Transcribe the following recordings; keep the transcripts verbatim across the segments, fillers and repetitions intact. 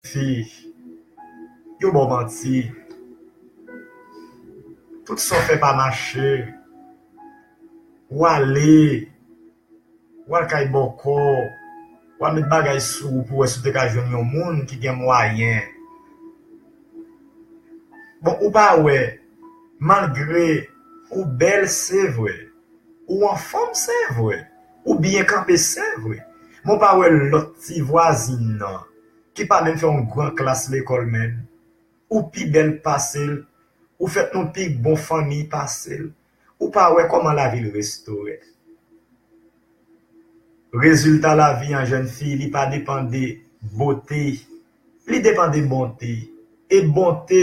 fi, yo ba w manti. Tout sa w fè pa mache. W ale, w al kay bòkò, w al met bagay sou ou pou w wè si w te ka jwenn yon moun ki gen mwayen. Bon, ou pa wè, malgre ou bèl, se vre, ou anfòm, se vre, ou byen kanpe, se vre, men w pa wè lòt ti vwazin nan ki pa menm fè yon gran klas lekòl menm, ou pi bèl pase l, ou fèt nan pi bon fanmi pase l, ou pa wè kòman lavi l restore. Rezilta lavi an jèn fi, li pa depann de bote, li depann de bonte. E bonte,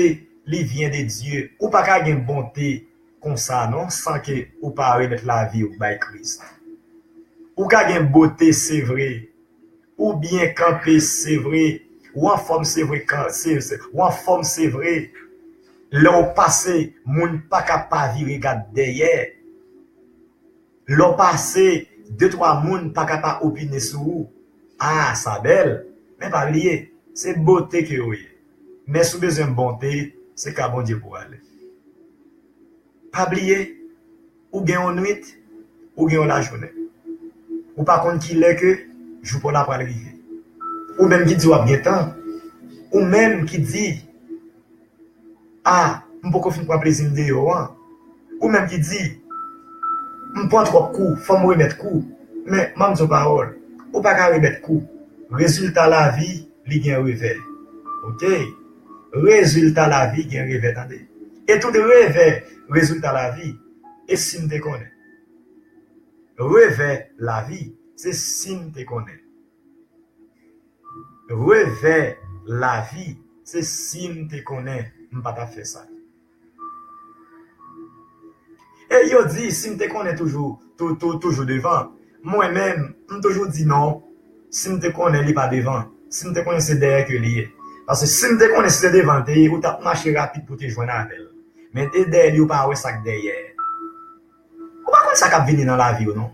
li vyen de Dye. Ou pa ka gen bonte konsa non, san ke ou pa remèt lavi w bay Kris. Ou ka gen bote, se vre. Ou byen kanpe, se vre. Ou anfòm, se vre. Kan, se, se, ou anfòm, se vre. Lè w pase, moun pa ka pa vire gad dèyè. Lè w pase, de twa moun pa ka pa opine sou ou. A, sa bèl. Men pa bliye, se bote ke yo ye. Men si w bezwen bonte, se ka Bondye pou w ale. Pa bliye, ou gen yon nwit, ou gen yon lajounen. Ou pa konn kilè ke jou pa w la pral rive. Ou menm ki di w ap gen tan, ou menm ki di, a, m poko fin pran plezi m deyò an. Ou menm ki di, m pran twòp kou, fò m remèt kou. Men, m ap di w pawòl, ou pa ka remèt kou. Rezilta lavi, li gen revè. Oke? Rezilta lavi gen revè, tande. E tout revè, rezilta lavi, e si m te konnen. Revè lavi, se si m te konnen. Revè lavi, se si m te konnen, m pa t ap fè sa. E yo di, si m te konnen toujou, tou, tou, toujou devan. Mwen menm, m toujou di non. Si m te konnen li pa devan, si m te konnen se dèyè ke li ye. Paske si m te konnen se devan l te ye, ou t ap mache rapid pou te jwenn avè l. Men de dèyè li, ou pa wè sa k dèyè. Ou pa konn sa k ap vini nan lavi w non.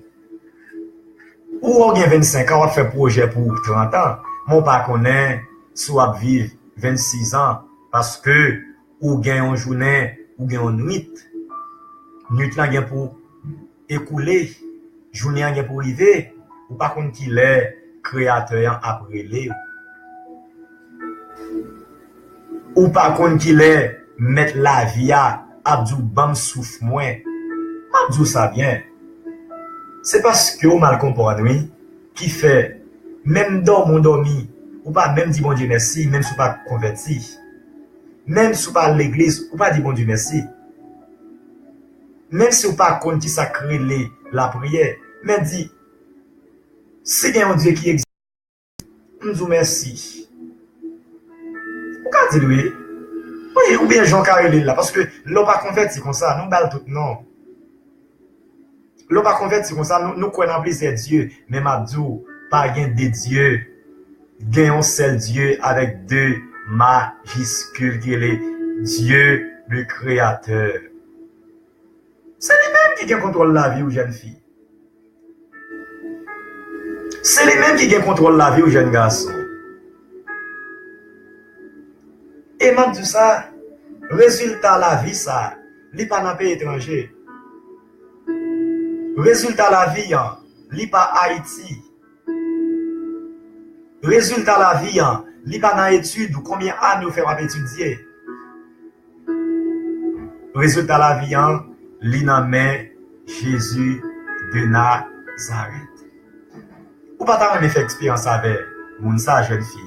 Ou wè w gen vennsenk an, w ap fè pwojè pou trant an, men w pa konnen si w ap viv vennsis an, paske ou gen yon jounen, ou gen yon nwit. Nwit lan gen pou ekoule, jounen an gen pou rive, ou pa konn kilè Kreyatè an ap rele w. Ou pa konn kilè Mèt lavi a ap di w, "Ban m souf mwen." M ap di w sa byen. Se paske w mal konprann, wi, ki fè, menm dòmi w dòmi, ou pa menm di Bondye mèsi, menm si w pa konvèti. Menm si w pa al legliz, ou pa di Bondye mèsi. Menm si w pa konn ki sa k rele lapriyè, men di, "Si gen yon Dye ki egziste, m di w mèsi." Ou ka di l wi. Wi, oubyen jan w ka rele l la, paske lè w pa konvèti konsa, nou ba l tout non. Lè w pa konvèti konsa, nou, nou kwè nan plizyè Dye, men m ap di w, pa gen de Dye. Gen yon sèl Dye avèk de majiskil ki rele Dye le Kreyatè. Se li menm ki gen kontwòl lavi w, jèn fi. Se li menm ki gen kontwòl lavi w, jèn gason. E m ap di w sa, rezilta lavi sa, li pa nan peyi etranje. Rezilta lavi an, li pa Ayiti. Rezilta lavi an, li pa nan etid ou konbyen ane w fè w ap etidye. Rezilta lavi an, li nan men Jezi de Nazarèt. Ou pa ta renmen fè eksperyans avè moun sa, jèn fi?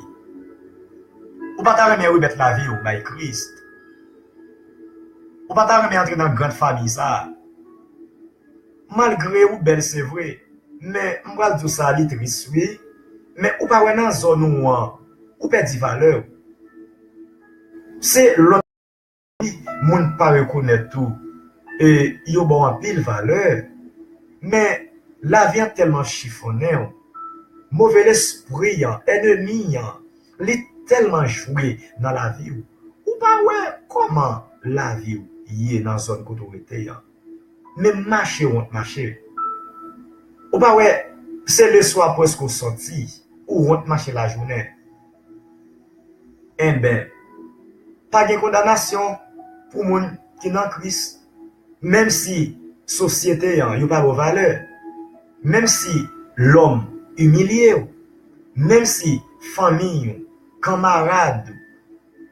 Ou pa ta renmen remèt lavi w bay Kris? Ou pa ta renmen antre nan gran fanmi sa? Malgre ou bèl, se vre, men m pral di w sa, li tris, wi. Men ou pa wè nan zòn ou an, ou pèdi valè w. Se lòt moun pa rekonèt ou, e yo ba w anpil valè. Men lavi an tèlman chifonnen w. Move lespri an, ènmi an, li tèlman jwe nan lavi w. Ou pa wè kòman lavi w ye nan zòn kote w rete an. Men mache wont mache. Ou pa wè, se leswa prèske w sòti, ou wont mache lajounen. Enben, pa gen kondanasyon pou moun ki nan Kris. Menm si sosyete an yo pa ba w valè, menm si lòm imilye w, menm si fanmi w, kanmarad ou,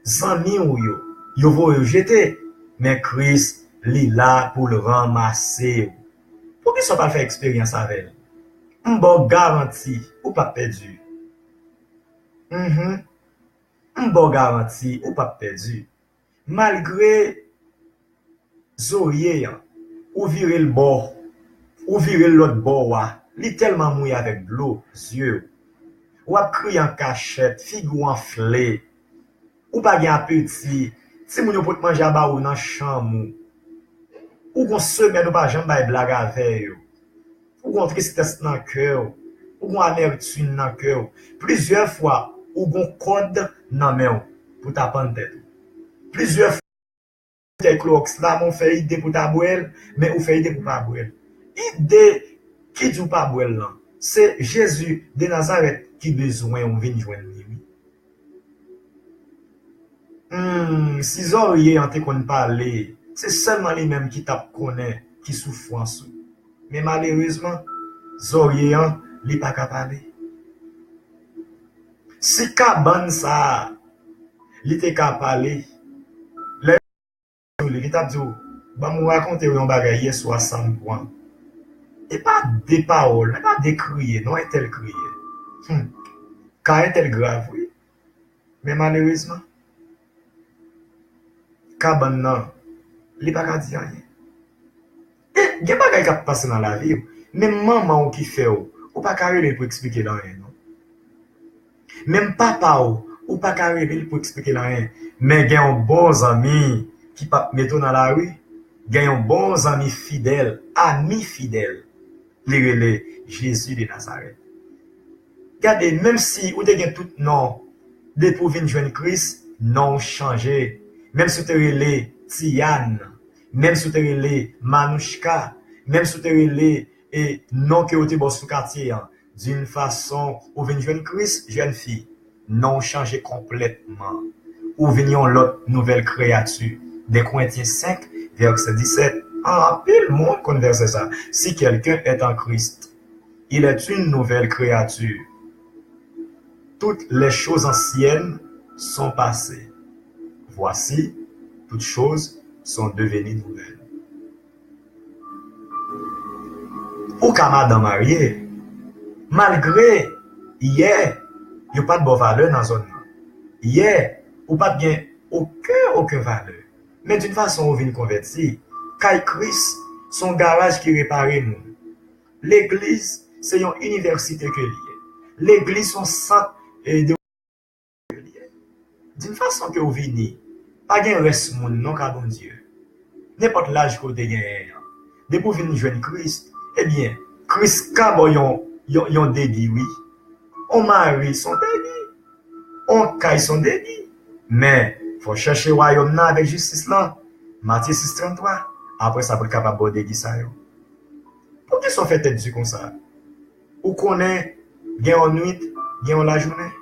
zanmi w yo, yo voye w jete, men Kris, li la pou l ranmase w. Poukisa w pa fè eksperyans avè l? M ba w garanti, ou p ap pèdi. Mhm. M ba w garanti, ou p ap pèdi. Malgre zorye an, ou vire l bò, ou vire l lòt bò a, li tèlman mouye avèk dlo, zye w. W ap kriye an kachèt, figi w anfle. Ou pa gen apeti. Timoun yo pot manje a ba ou nan chanm ou. Ou gon semèn ou pa janm bay blag avè yo. Ou gon tristès nan kè w. Ou gon amètim nan kè w. Plizyè fwa, ou gon kòd nan men w pou ta pann tèt ou. Plizyè fwa, boutèy klowòks la, men w fè ide pou ta bwè l, men ou fè ide pou pa bwè l. Ide ki di w pa bwè l lan, se Jezi de Nazarèt ki bezwen w vin jwenn li, wi. Hmm, si zòrye an te konn pale, se sèlman li menm ki t ap konnen ki soufrans ou. Men malerezman, zòrye an, li pa ka pale. Si kabann sa a, li te ka pale, lè sou li, li t ap di w, "Ban m rakonte w yon bagay yèswa san m pran." E pa de pawòl, e pa de kriye, non, entèl kriye. Hmm. Ka entèl grav, wi. Men malerezman, kabann nan, li pa ka di anyen. E gen bagay k ap pase nan lavi w, menm manman w ki fè w, ou pa ka rele l pou eksplike l anyen, non. Menm papa w, ou pa ka rele l pou eksplike l anyen. Men gen yon bon zanmi ki p ap mete w nan lari. Gen yon bon zanmi fidèl, ami fidèl. Li rele Jezi de Nazarèt. Gade, menm si ou te gen tout non, depi w vin jwenn Kris, non w chanje. Menm si w te rele Tiyàn, menm si w te rele Manouchka, menm si w te rele e non ke yo te ba w sou katye an. D'une façon, ou vin jwenn Kris, jèn fi, non w chanje konplètman. Ou vin yon lòt nouvèl kreyati. De Korentyen senk, vèsè disèt. Anpil moun konn vèsè sa. Si quelqu'un est en Christ, il est une nouvelle créature. Toutes les choses anciennes sont passées. Voici, toutes choses sont devenues nouvelles. Ou ka madan marye, malgre yè yo pa t ba w valè nan zòn nan. Yè ou pa t gen okenn, okenn valè. Men d'une façon ou vin konvèti, kay Kris se yon garaj ki repare moun. Legliz se yon inivèsite ke li ye. Legliz se yon sant, eh, de D'une façon ke w vini, pa gen rès moun non ka Bondye. Nenpòt laj ke w te genyen an, depi w vin jwenn Kris, ebyen, Kris ka ba w yon, yon, yon debi, wi. On mari se yon debi. On kay se yon debi. Men, fò w chèche wayòm nan avèk jistis lan. Matye sis trant twa. Apre sa, pou l kapab ba w debi sa yo. Poukisa w fè tèt di konsa? Ou konnen gen yon nwit, gen yon lajounen.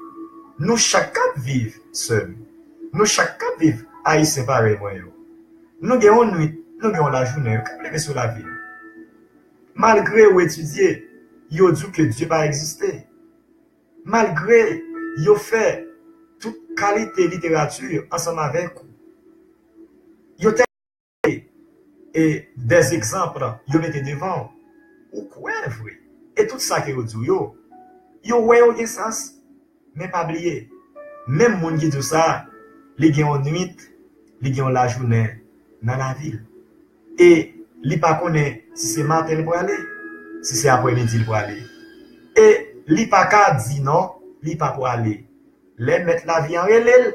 Nou chak k ap viv, sè m, nou chak k ap viv, Ayisyen parèy mwen yo, nou gen yon nwit, nou gen yon lajounen, yo k ap leve sou lavi nou. Malgre yo etidye, yo di w ke Dye pa egziste. Malgre yo fè tout kalite literati ansanm avèk ou, yo te e dèzegzanp yo mete devan w. Ou kwè vre. E tout sa ke yo di w yo, yo wè yo gen sans. Men pa bliye, menm moun ki di w sa, li gen yon nwit, li gen yon lajounen nan lavi l. E li pa konnen si se maten l prale, si se aprèmidi l prale. E li pa ka di non, li pa prale. Lè mèt lavi an rele l,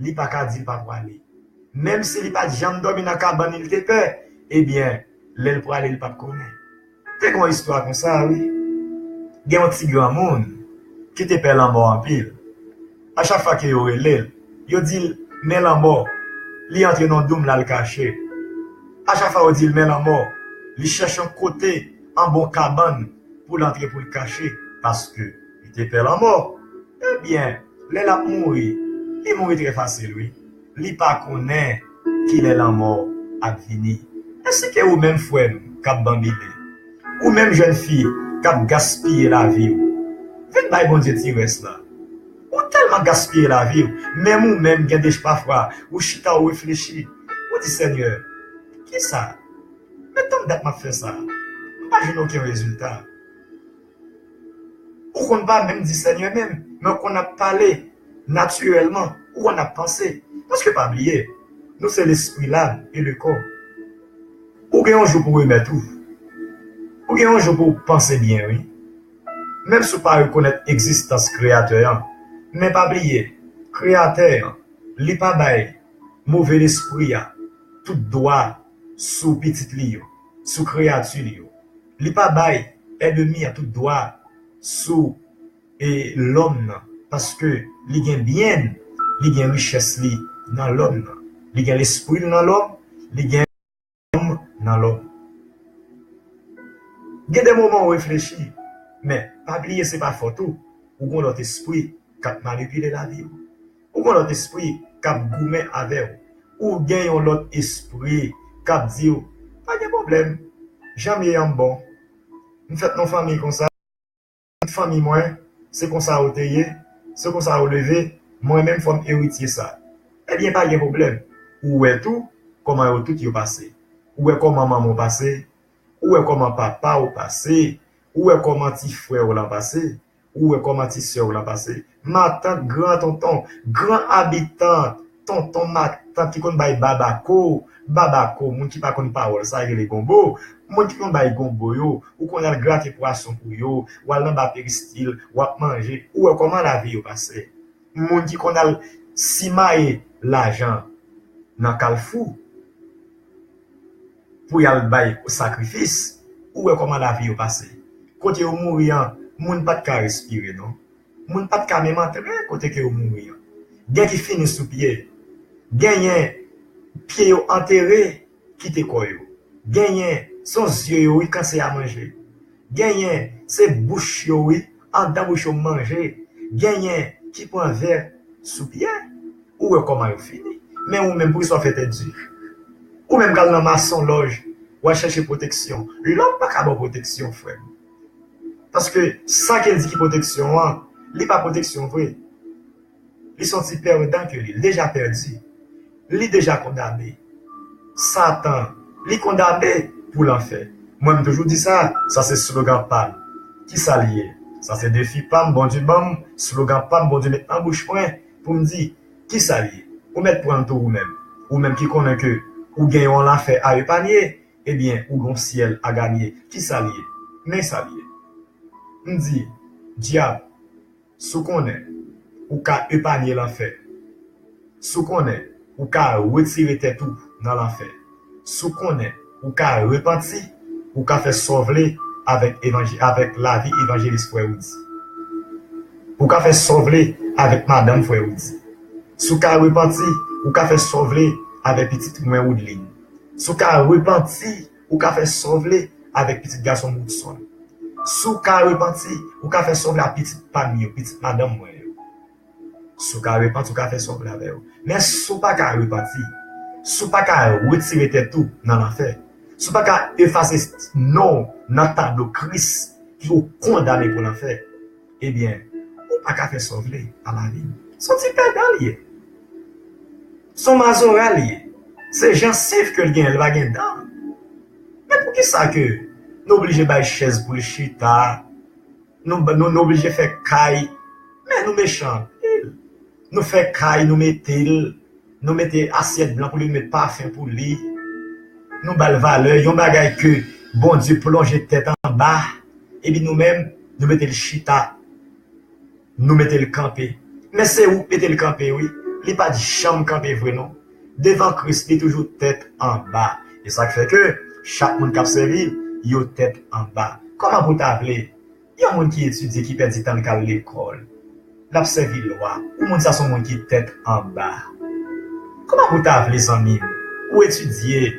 li pa ka di l pa prale. Menm si li pa t janm dòmi nan kabann li, li te pè, ebyen, lè l prale, li p ap konnen. Te gen yon istwa konsa, wi. Gen yon ti granmoun ki te pè lanmò anpil. A chak fwa ke yo rele l, yo di l, "Men lanmò." Li antre nan doum l al kache. A chak fwa yo di l, "Men lanmò." Li chèche yon kote, anba yon kabann, pou l antre pou l kache, paske li te pè lanmò. Ebyen, lè l ap mouri, Li mouri trè fasil, wi. Li pa konnen kilè lanmò ap vini. Èske ou menm, frè m, k ap banbile? Ou menm, jèn fi, k ap gaspiye lavi w, vin bay Bondye ti rès la. Ou tèlman gaspiye lavi w, menm ou menm, gen de pafwa, ou chita, ou reflechi, ou di, Senyè, kisa? Men tann dat m ap fè sa, m pa jwenn okenn rezilta. Ou konn pa menm di Senyè menm, men ou konn ap pale natirèlman, ou konn ap panse. Paske pa bliye, nou se lespri, lam e le kò. Ou gen yon jou pou remèt ou. Ou gen yon jou pou w panse byen, wi. Menm si w pa rekonèt egzistans Kreyatè an, men pa bliye, Kreyatè an, li pa bay move lespri a tout dwa sou pitit li yo, sou kreyati li yo. Li pa bay ènmi an tout dwa sou e lòm nan, paske li gen byen, li gen richès li nan lòm nan. Li gen lespri l nan lòm, li gen lòm nan lòm. Gen de moman ou reflechi, men pa bliye se pa fòt ou, ou gon lòt espri k ap manipile lavi w. Ou gon lòt espri k ap goumen avè w. Ou gen yon lòt espri k ap di w, pa gen pwoblèm, jan m ye an m bon. M fèt nan fanmi konsa. Tout fanmi mwen, se konsa yo te ye, se konsa yo leve, mwen menm fò m eritye sa. Ebyen, pa gen pwoblèm. Ou wè tou kòman yo tout yo pase. Ou wè kòman manman w pase, ou wè kòman papa w pase, ou wè kòman ti frè w lan pase, ou wè kòman ti sè w lan pase. Matant, gran tonton, gran abitan, tonton, matant ki konn bay babako, babako, moun ki pa konn pawòl, sa rele gonbo, moun ki konn bay gonbo yo, ou konn al grate pwason pou yo, w al nan ba peristil, w ap manje, ou wè kòman lavi yo pase. Moun ki konn al simaye lajan nan kalfou pou y al bay sakrifis, ou wè kòman lavi yo pase. Kote yo mouri an, moun pa t ka respire, non. Moun pa t ka menm antre kote ke yo mouri an. Gen ki fini sou pye. Genyen pye yo antere, kite kò yo. Genyen se yon zye yo, wi, kanse a manje. Genyen se bouch yo, wi, anndan bouch yo manje. Genyen ki pran vè sou pye. Ou wè kòman yo fini. Men ou menm, poukisa w fè tèt di? Ou menm k al nan masonlòj, w al chèche pwoteksyon. Lòm pa ka ba w pwoteksyon, frè m. Paske sa ke l di ki pwoteksyon an, li pa pwoteksyon vre. Li se yon ti pèdan ke li, li deja pèdi. Li deja kondane. Satan, li kondane pou lanfè. Mwen, m toujou di sa, sa se slogan pa m. Kisa l ye? Sa se defi pa m, Bondye ban m, slogan pa m, Bondye met nan bouch mwen, pou m di, kisa l ye? Ou mèt pran l tou ou menm. Ou menm ki konnen ke ou gen yon lanfè a epanye, ebyen, ou gen yon syèl a ganye. Kisa l ye? Men sa l ye. M di, dyab, si w konnen ou ka epanye lanfè, si w konnen ou ka retire tèt ou nan lanfè, si w konnen ou ka repanti, ou ka fè sa w vle avèk evanji-, avèk lavi evanjelis frè Rudy. Ou ka fè sa w vle avèk madanm frè Rudy. Si w ka repanti, ou ka fè sa w vle avèk pitit mwen Woodline. Si w ka repanti, ou ka fè sa w vle avèk pitit gason m Woodson. Si w ka repanti, ou ka fè sa w vle ak pitit pa m yo, pitit madanm mwen yo. Si w ka repanti, ou ka fè sa w vle avè yo. Men si w pa ka repanti, si w pa ka retire tèt ou nan lanfè, si w pa ka efase non w nan tablo Kris ki ou kondane pou lanfè, ebyen, ou pa ka fè sa w vle a lavi. Se yon ti pèdan l ye. Se yon mazora l ye. Se jansiv ke l gen, li pa gen dan. Men poukisa ke nou oblije bay chèz pou l chita? Nou, nou, nou oblije fè kay. Men nou mechan anpil. Nou fè kay, nou mete l, nou mete asyèt blan pou li, nou met pafen pou li. Nou ba l valè, yon bagay ke Bondye plonje tèt anba, epi nou menm, nou mete l chita, nou mete l kanpe. Men se ou k mete l kanpe, wi. Li pa t janm kanpe vre, non. Devan Kris, li toujou tèt anba. E sa k fè ke chak moun k ap sèvi l, yo tèt anba. Kòman pou w ta vle yon moun ki etidye, ki pèdi tan l k al lekòl, l ap sèvi lwa, ou moun sa se yon moun ki tèt anba. Kòman pou w ta vle, zanmi m, ou etidye,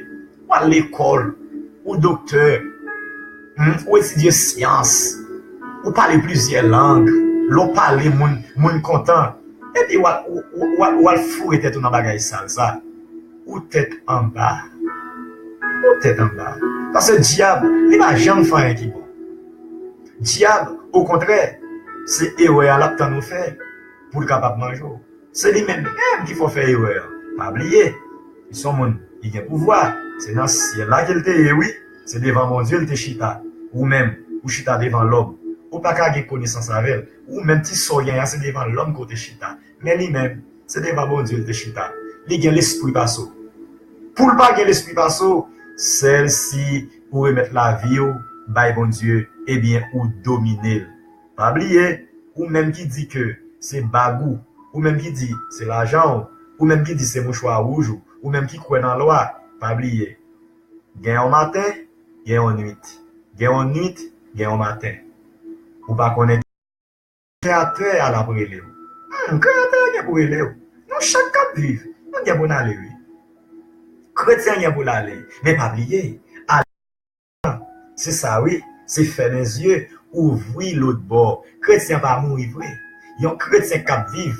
ou al lekòl, ou doktè, hmm, ou etidye syans, ou pale plizyè lang, lè w pale, moun, moun kontan, Epi w al, w, w, w al, w al foure tèt ou nan bagay sal sa. Ou tèt anba. Ou tèt anba. Paske dyab, li pa janm fè anyen ki bon. Dyab, okontrè, se erè a l ap tann ou fè pou l kapab manje w. Se li menm menm ki fè w fè erè a. Pa bliye, li se yon moun, li gen pouvwa. Se nan syèl la ke l te ye, wi. Se devan Bondye l te chita. Ou menm, ou chita devan lòm. Ou pa ka gen konesans avè l. Ou menm, ti sa w genyen an, se devan lòm ke w te chita. Men li menm, se devan Bondye l te chita. Li gen lespri pase w. Pou l pa gen lespri pase w, sèl si ou remèt lavi w bay Bondye, ebyen, ou domine l. Pa bliye, ou menm ki di ke se bag ou, ou menm ki di se lajan w, ou menm ki di se mouchwa wouj ou, ou menm ki kwè nan lwa, pa bliye. Gen yon maten, gen yon nwit. Gen yon nwit, gen yon maten. Ou pa konnen. Kreyatè a l ap rele w. Hmm, Kreyatè a gen pou rele w. Nou chak k ap viv, nou gen pou n ale, wi. Kretyen gen pou l ale. Men pa bliye, ale, se sa, wi, se fèmen zye, ouvri lòt bò. Kretyen pa mouri vre. Yon kretyen k ap viv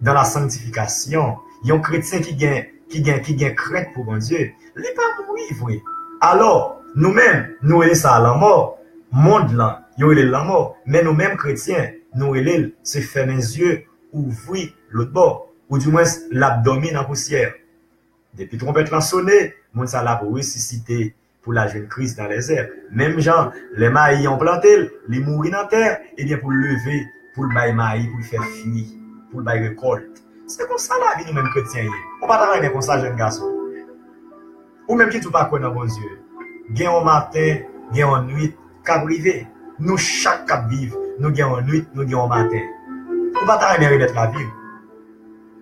dans la sanctification, yon kretyen ki gen, ki gen, ki gen krent pou Bondye, li pa mouri vre. Alò, nou menm, nou rele sa lanmò. Mond lan, yo rele l lanmò. Men nou menm kretyen, nou rele l se fèmen zye, ouvri lòt bò. Oudimwens, l ap dòmi nan pousyè. Depi twonpèt lan sone, moun sa l ap resisite pou l al jwenn Kris dans les airs. Menm jan, lè mayi an plante l, li mouri nan tè, ebyen pou l leve, pou l bay mayi, pou l fè fwi, pou l bay rekòlt. Se konsa lavi nou menm kretyen ye. Ou pa ta renmen konsa, jèn gason? Ou menm ki di w pa kwè nan Bondye, gen yon maten, gen yon nwit k ap rive. Nou chak k ap viv, nou gen yon nwit, nou gen yon maten. Ou pa ta renmen remèt lavi w?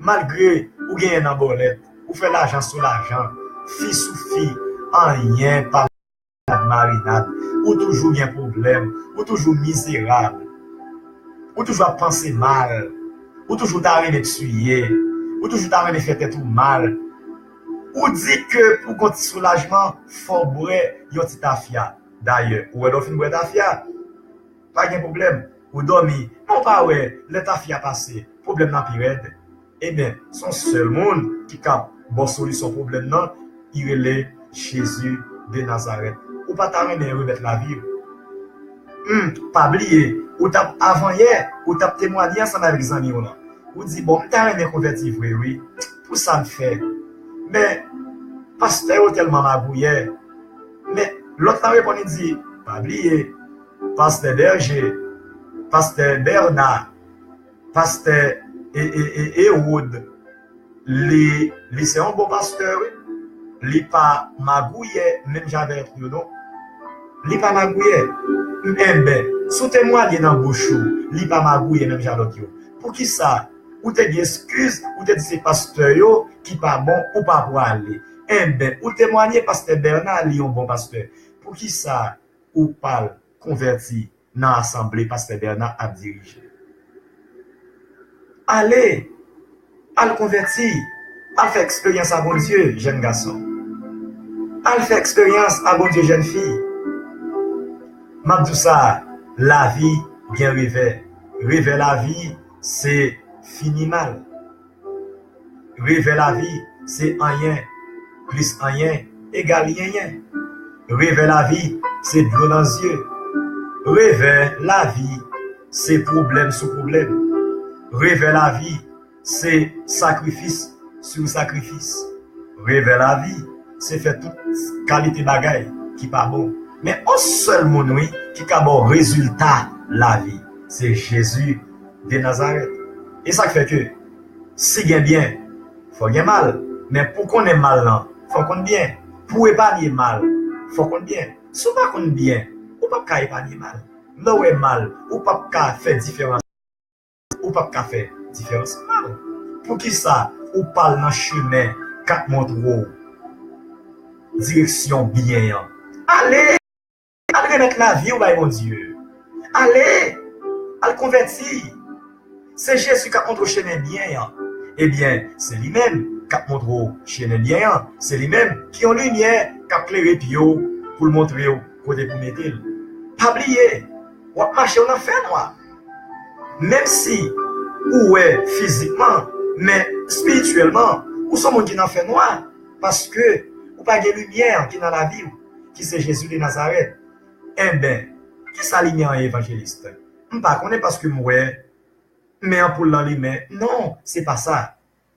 Malgre ou genyen nan bòlèt, ou fè lajan sou lajan, fi sou fi, anyen pa marinad, ou toujou gen pwoblèm, ou toujou mizerab, ou toujou ap panse mal, ou toujou ta renmen tiye, ou toujou ta renmen fè tèt ou mal. Ou di ke pou gon ti soulajman, fò w bwè yon ti tafya. Dayè, ou wè lè w fin bwè tafya, pa gen pwoblèm, ou dòmi, men w pa wè, lè tafya pase, pwoblèm nan pi rèd. Ebyen, se yon sèl moun ki kab ba w solisyon pwoblèm nan, li rele Jezi de Nazarèt. Ou pa ta renmen remèt lavi w? Hmm, pa bliye, ou t ap avanyè, ou t ap temwanye ansanm avèk zanmi w lan. Ou di, "Bon, m ta renmen konvèti vre, wi. Pou sa m fè? Men, pastè yo tèlman magouyè." Men, lòt lan reponn, li di, "Pa bliye, pastè Bèje, pastè Bèna, pastè e, e, e, Ewòd, li, li se yon bon pastè, wi. Li pa magouyè menm jan avèk yo, non. Li pa magouyè." Enben, si w temwanye nan bouch ou, li pa magouyè menm jan lòt yo, poukisa ou te gen eskiz, ou te di se pastè yo ki pa bon, ou pa prale? Enben, ou temwanye pastè Bèna, li yon bon pastè. Poukisa ou pa al konvèti nan asanble pastè Bèna ap dirije? Ale, al konvèti, al fè eksperyans a Bondye, jèn gason. Al fè eksperyans a Bondye, jèn fi. M ap di w sa, lavi gen revè. Revè lavi, se fini mal. Revè lavi, se anyen plis anyen egal yenyen. Revè lavi, se dlo nan zye. Revè lavi, se pwoblèm sou pwoblèm. Revè lavi, se sakrifis sou sakrifis. Revè lavi, se fè tout kalite bagay ki pa bon. Men yon sèl moun, wi, ki ka ba w rezilta lavi, se Jezi de Nazarèt. E sa k fè ke si gen byen, fò gen mal. Men pou konnen mal lan, fò konn byen. Pou epanye mal, fò konn byen. Si w pa konn byen, ou p ap ka epanye mal. Lè w wè mal, ou p ap ka fè diferans. Ou p ap ka fè diferans mal. Poukisa ou pa al nan chemen k ap montre w direksyon byen an? Ale! Al remèt lavi w bay Bondye. Ale! Al konvèti. Se Jezi k ap montre w chemen byen an. Ebyen, se li menm k ap montre w chemen byen an. Se li menm ki yon limyè k ap klere pye w pou l montre w kote pou mete l. Pa bliye, w ap mache w nan fènwa. Menm si ou wè fizikman, men espirityèlman, ou se yon moun ki nan fènwa, paske ou pa gen limyè ki nan lavi w, ki se Jezi de Nazarèt. Enben, ki sa limyè an ye, evanjelis? M pa konnen paske m wè men anpoul lan limen. Non, se pa sa.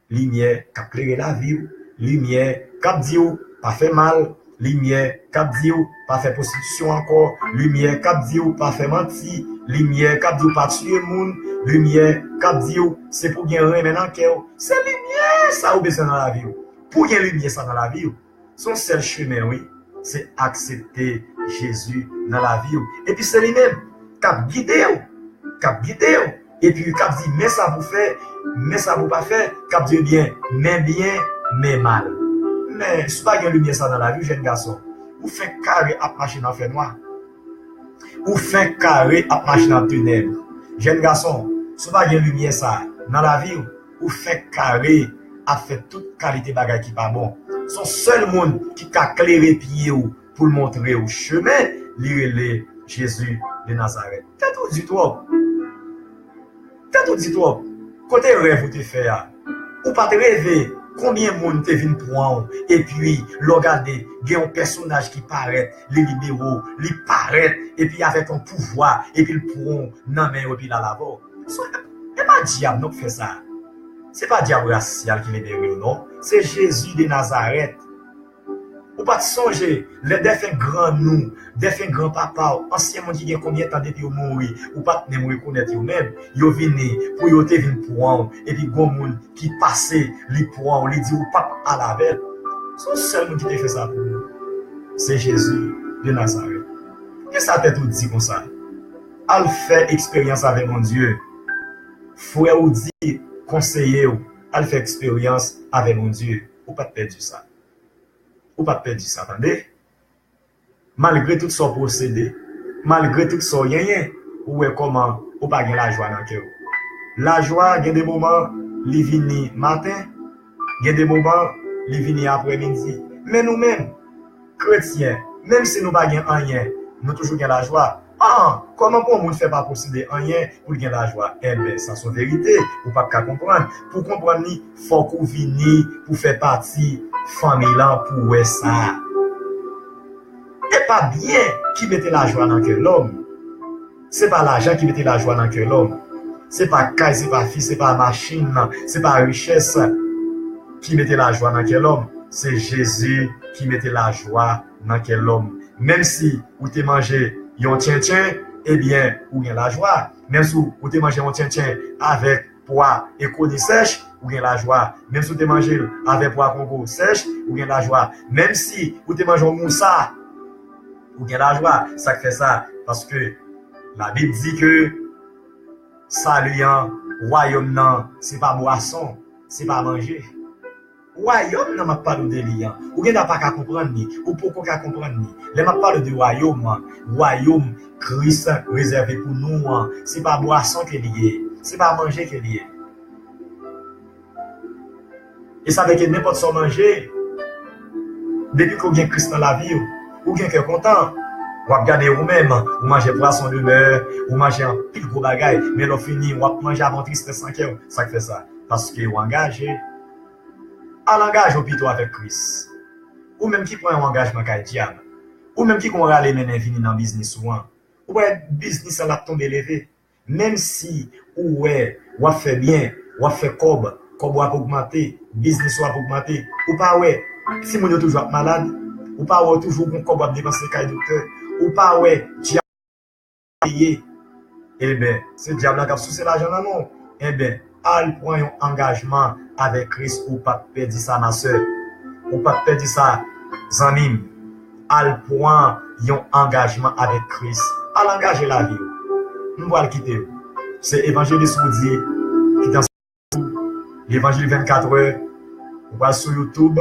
Limyè k ap klere lavi w, limyè k ap di w pa fè mal, limyè k ap di w pa fè pwostitisyon ankò, limyè k ap di w pa fè manti, limyè k ap di w pa tiye moun, limyè k ap di w se pou w gen renmen nan kè w. Se limyè sa ou bezwen nan lavi w. Pou w gen limyè sa nan lavi w, se yon sèl chemen, wi. Se aksepte Jezi nan lavi w. Epi se li menm k ap gide w, k ap gide w. Epi k ap di, men sa pou fè, men sa pou pa fè, k ap di, ebyen, men byen, men mal. Men, si w pa gen limyè sa nan lavi w, jèn gason, ou fenk kare ap mache nan fènwa. Ou fenk kare ap mache nan tenèb. Jèn gason, si w pa gen limyè sa nan lavi w, ou fenk kare ap fè tout kalite bagay ki pa bon. Se yon sèl moun ki ka klere pye w pou l montre w chemen, li rele Jezi de Nazarèt. Tèt ou di twòp. Tèt ou di twòp. Kote rèv ou te fè a? Ou pa t reve konbyen moun te vin pran w, epi lè w gade, gen yon pèsonaj ki parèt, li libere w, li parèt, epi avèk yon pouvwa, epi l pran w nan men yo, epi l al avè w. So, e pa dyab non k fè sa. Se pa dyab rasyal ki libere w non. Se Jezi de Nazarèt. Ou pa t sonje lè dèfen grann ou, dèfen granpapa w, ansyen moun ki gen konbyen tan depi yo mouri, ou pa t menm rekonèt yo menm, yo vini pou yo te vin pran w, epi gon moun ki pase, li pran w, li di ou p ap al avè l. Se yon sèl moun ki te fè sa pou ou. Se Jezi de Nazarèt. Kisa tèt ou di konsa? Al fè eksperyans avè Bondye. Frè ou di, konseye w, al fè eksperyans avè Bondye. Ou pa t pèdi sa. Ou pa t pèdi sa, tande. Malgre tout sa w posede, malgre tout sa w genyen, ou wè kòman ou pa gen lajwa nan kè w. Lajwa, gen de moman, li vini maten, gen de moman, li vini aprèmidi. Men nou menm, kretyen, menm si nou pa gen anyen, nou toujou gen lajwa. Ah, kòman pou yon moun fè pa posede anyen pou l gen lajwa? Enben, sa se yon verite, ou p ap ka konprann. Pou w konprann li, fòk ou vini pou fè pati fanmi lan pou w wè sa. E pa byen ki mete lajwa nan kè lòm. Se pa lajan ki mete lajwa nan kè lòm. Se pa kay, se pa fi, se pa machin, se pa richès ki mete lajwa nan kè lòm. Se Jezi ki mete lajwa nan kè lòm. Menm si ou te manje yon tchentchen, ebyen, ou gen lajwa. Menm si ou te manje yon tchentchen avèk pwa e koni sèch, ou gen lajwa. Menm si ou te manje l avèk pwa kongo sèch, ou gen lajwa. Menm si ou te manje yon mousa, ou gen lajwa. Sa k fè sa? Paske Labib di ke sali an, wayòm nan, se pa bwason, se pa manje. Wayòm nan m ap pale w de li an, ou gen dwa pa ka konprann li, ou poko ka konprann li. Lè m ap pale w de wayòm an, wayòm Kris rezève pou nou an, se pa bwason ke li ye, se pa manje ke li ye. E sa vle ke nenpòt sa w manje, depi ke w gen Kris nan lavi w, ou gen kè kontan. W ap gade ou menm, ou manje pwason de mè, ou manje anpil gwo bagay, men lè w fini, w ap manje avè yon tristès nan kè w. Sa k fè sa? Paske w angaje. Al angaje w pito avèk Kris. Ou menm ki pran yon angajman kay dyab. Ou menm ki gon rale mennen vini nan biznis ou an. Ou wè biznis lan l ap tonbe leve. Menm si ou wè w ap fè byen, w ap fè kòb, kòb ou ap ogmante, biznis ou ap ogmante, ou pa wè timoun yo toujou ap malad, ou pa wè w toujou gon kòb w ap depanse kay doktè, ou pa wè dyab ap peye, enben, se dyab lan k ap souse lajan nan men w. Enben, al pran yon angajman avèk Kris, ou p ap pèdi sa, ma sè. Ou p ap pèdi sa, zanmi m. Al pran yon angajman avèk Kris. Al angaje lavi w. M pral kite w. Se Evanjelis Roody ki t ansanm avèk ou. Levanjil vennkat è. Ou pral sou YouTube,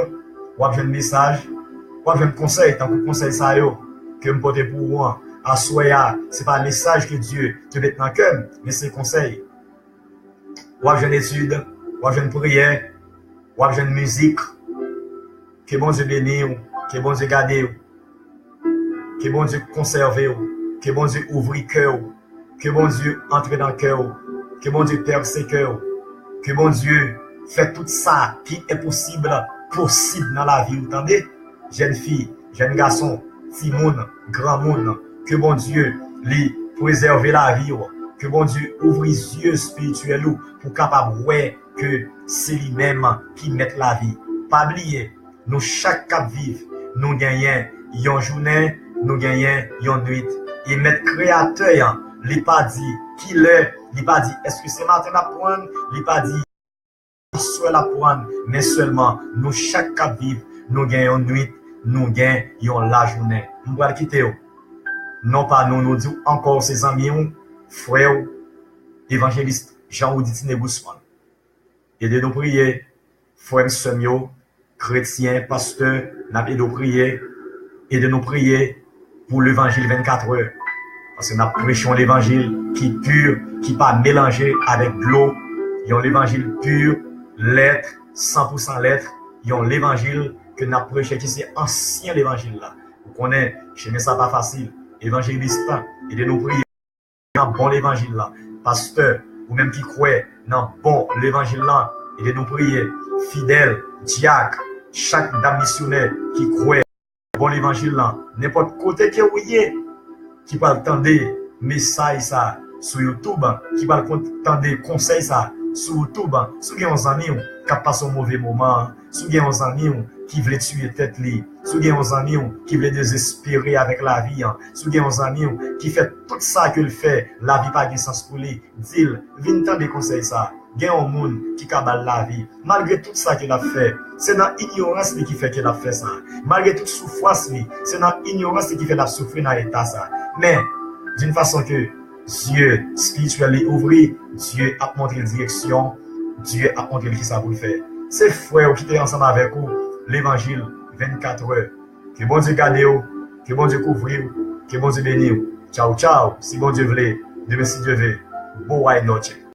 w ap jwenn mesaj, w ap jwenn konsèy, tankou konsèy sa yo ke m pote pou ou an. Aswè a, se pa mesaj ke Dye te met nan kè m, men se konsèy. W ap jwenn etid, w ap jwenn priyè, w ap jwenn mizik. Ke Bondye beni w, ke Bondye gade w, ke Bondye konsève w, ke Bondye ouvri kè w, ke Bondye antre nan kè w. Ke Bondye pèse kè w. Ke Bondye fè tout sa ki enposib posib nan lavi w, tande. Jèn fi, jèn gason, timoun, granmoun, ke Bondye li prezève lavi w. Ke Bondye ouvri zye espirityèl ou pou w kapab wè ke se li menm ki mèt lavi. Pa bliye, nou chak k ap viv, nou genyen yon jounen, nou genyen yon nwit. E mèt kreyatè an, li pa di ki lè, li pa di èske se maten l ap pran, li pa di aswè l ap pran, men sèlman nou chak k ap viv, nou gen yon nwit, nou gen yon lajounen. M pral kite w. Non pa nou, nou di w ankò, se zanmi w, frè w, evanjelis Jean Rudy Tine Gusman. Ede nou priye, frè m, sè m yo, kretyen, pastè, n ap ede w priye. Ede nou priye pou levanjil vennkat è. Paske n ap preche yon levanjil ki pi, ki pa melanje avèk dlo. Yon levanjil pi, lèt, san pou san lèt. Yon levanjil ke n ap preche ki se ansyen levanjil la. Ou konnen, chemen sa pa fasil. Evanjelis, ede nou priye nan bon levanjil lan. Pastè, ou menm ki kwè nan bon levanjil lan, ede nou priye. Fidèl, dyak, chak dam misyonè ki kwè nan bon levanjil lan, nenpòt kote ke ou ye, ki pral tande mesaj sa sou YouTube, ki pral kon-, tande konsèy sa sou YouTube, si w gen yon zanmi w k ap pase yon move moman, si w gen yon zanmi w ki vle tiye tèt li, si w gen yon zanmi w ki vle dezespere avèk lavi an, si w gen yon zanmi w ki fè tout sa ke l fè, lavi pa gen sans pou li, di l, vin tande konsèy sa. Gen yon moun ki ka ba l lavi. Malgre tout sa ke l ap fè, se nan inyorans li ki fè ke l ap fè sa. Malgre tout soufrans li, se nan inyorans li ki fè l ap soufri nan eta sa. Men, d'une façon que zye espirityèl li ouvri, Dye ap montre l direksyon, Dye ap montre l kisa pou l fè. Se frè w ki te ansanm avèk ou, levanjil vennkat è. Ke Bondye gade w, ke Bondye kouvri w, ke Bondye beni w. Tchaw, tchaw, si Bondye vle, demen si Dye ve. Boa noche.